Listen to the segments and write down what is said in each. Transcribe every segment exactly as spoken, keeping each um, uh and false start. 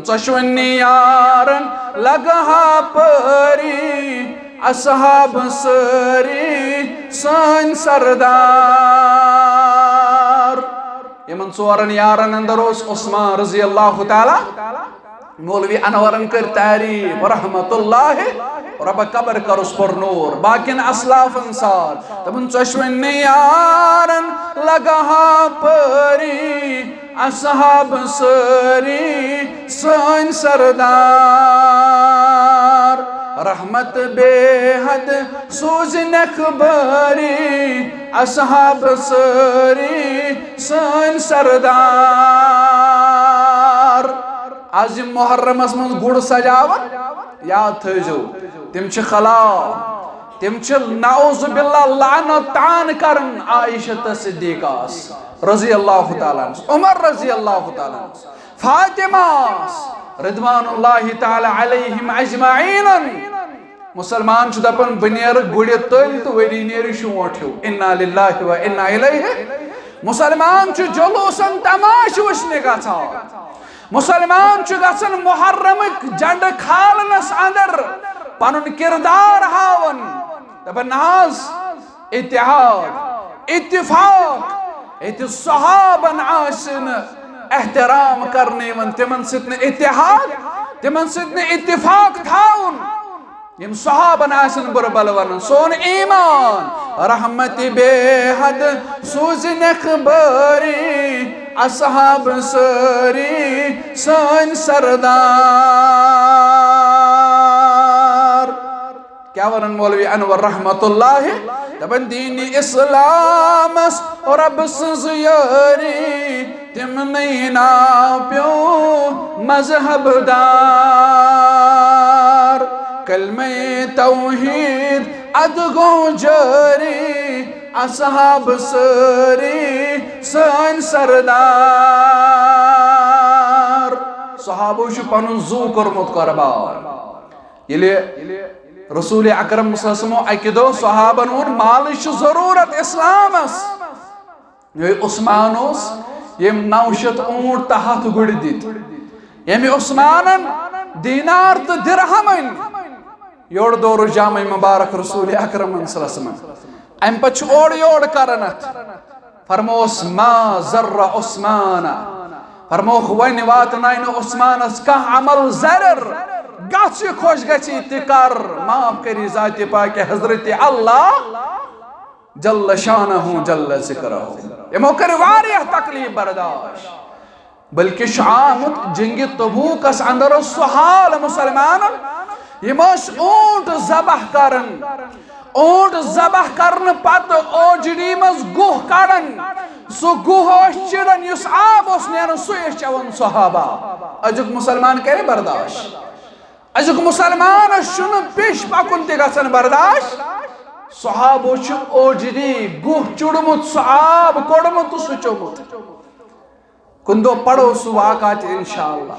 ژۄشوٕنی یارن لگہٕ ہا پٲری، اصحاب سٲری سٲنۍ سردار۔ یِمن ژورن یارن اندر اوس عثمان رضی اللہ تعالیٰ۔ مولوی انورن کٔر تعریف، رحمت اللہ، رۄبہ قبر کرُس پر نور۔ باقین اسلافن ساتھ دوٚپُن، ژۄشوٕنی یارن لگہٕ ہا پٲری، اصحاب سٲری سٲنۍ سردار۔ رحمت بے حد سوزنکھ بٲری، اصحاب سٲری سٲنۍ سردار۔ از یِم محرمس منٛز گُر سجاوان، یاد تھٲیزیو، تِم چھِ خلاف، تِم چھِ نعوذ باللہ لعنت طعن کران عائشہ صدیقہ رضی اللہ تعالیٰ عنہ، عمر رضی اللہ تعالیٰ عنہ، فاطمہ، رضوان اللہ تعالیٰ علیہم اجمعین۔ مسلمان چھُ دپان، بہٕ نیرٕ گُرِ تٔلۍ تہٕ ؤری نیرِ شونٛٹھ ہیوٗ۔ انا للہ و انا الیہ۔ مسلمان چھُ جلوسن تماشہٕ وٕچھنہِ گژھان۔ مسلمان چھُ گژھان محرمٕکۍ جنڈٕ کھالنس اندر پنُن کردار ہاوان۔ دپان، نہ حظ، اتحاد، اتفاق، ییٚتہِ صحابن آسہِ نہٕ احترام کرنہٕ یِوان، تِمن سۭتۍ نہٕ اتحاد، تِمن سۭتۍ نہٕ اتفاق تھاوُن، یِم صحابن آسن بُرٕ بلہٕ ونان۔ سون ایمان، رحمت بے حد سوزنکھ بٲری، اصحاب سٲری سٲنۍ سردار۔ کیا ونان مولوی انور رحمت اللہ؟ دپان، دین اسلامس رب سٕنز یٲری، تمنے ناو پیو مذہب دار۔ کلمہ توحید ادٕ گوٚو جٲری، اصحاب سٲری سٲنۍ سردار۔ صحابو چھُ پنُن زُو کوٚرمُت قربان۔ ییٚلہِ رسول اکرم صلی اللہ علیہ وسلمو اکہِ دۄہ صحابن ووٚن، مالٕچ چھِ ضروٗرت اسلامس۔ یہِ عثمان اوس، ییٚمۍ نو شیٚتھ اوٗنٹ تہٕ ہتھ گُرۍ دِتۍ۔ ییٚمہِ عثمانن دینار تہٕ درہم أنۍ۔ یورٕ دورُس جامع مبارک رسول اکرمن صلی اللہ علیہ وسلم۔ امہِ پتہٕ چھُ اورٕ یورٕ کران اتھ۔ فرموس، ما ضر عثمان۔ فرموکھ، وۄنۍ واتناے نہٕ عثمانس کانٛہہ عمل ضرر۔ گژھ یہِ خۄش گژھی تہِ کر، معاف کری ذاتِ پاکِ حضرت اللہ جل شانہ جل ذکرہ۔ یِمو کٔرۍ واریاہ تکلیف برداشت۔ بلکہ چھُ آمُت جنگِ تبوکس اندر اوس سُہ حال مسلمانن، یِم ٲسۍ اوٗنٹ ذبح کران۔ اوٗنٹ ذبح کرنہٕ پتہٕ اوجڑی منٛز گُہہ کڑان۔ سُہ گُہہ ٲسۍ چِڑان، یُس آب اوس نیران، سُے ٲسۍ چٮ۪وان صحابہ۔ أزیُک مسلمان کرِ برداشت؟ أزیُک مسلمانس چھُنہٕ پیٚش پکُن تہِ گژھان برداشت۔ صحابو چھُ اوجڑی گُہہ چُڑمُت، سُہ آب کوٚڑمُت تہٕ سُہ چوٚمُت۔ کُنہِ دۄہ پرو سُہ واقعہ تہِ انشاءاللہ۔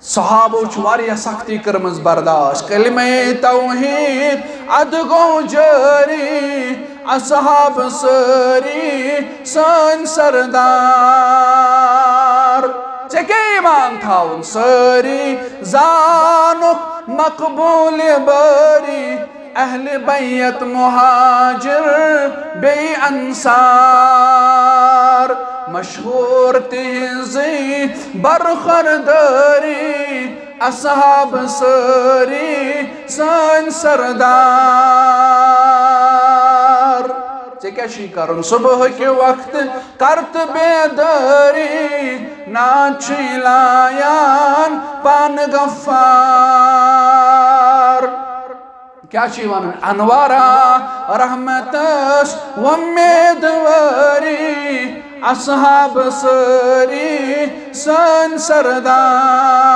صحابو چھُ واریاہ سختی کٔرمٕژ برداشت۔ کلمہ توحید ادٕ گوٚو جٲری، اصحاب سٲری سٲنۍ سردار۔ ژےٚ کیٛاہ ایمان تھاوُن؟ سٲری زانُکھ مقبول بٲری، اہل بیت مہاجر بیٚیہِ انصار، مشہوٗر تِہنٛزٕے برخوردٲری، اصحاب سٲری سٲنۍ سردار۔ ژےٚ کیٛاہ چھُے کرُن؟ صبحٕکہِ وقتہٕ کر تہٕ بیدٲری، نعت چھُے لایان پانہٕ غفار۔ کیٛاہ چھُ یہِ وَنان؟ انوارا رحمتس وۄمیدوٲری، اصحاب سٲری سٲنۍ سردار۔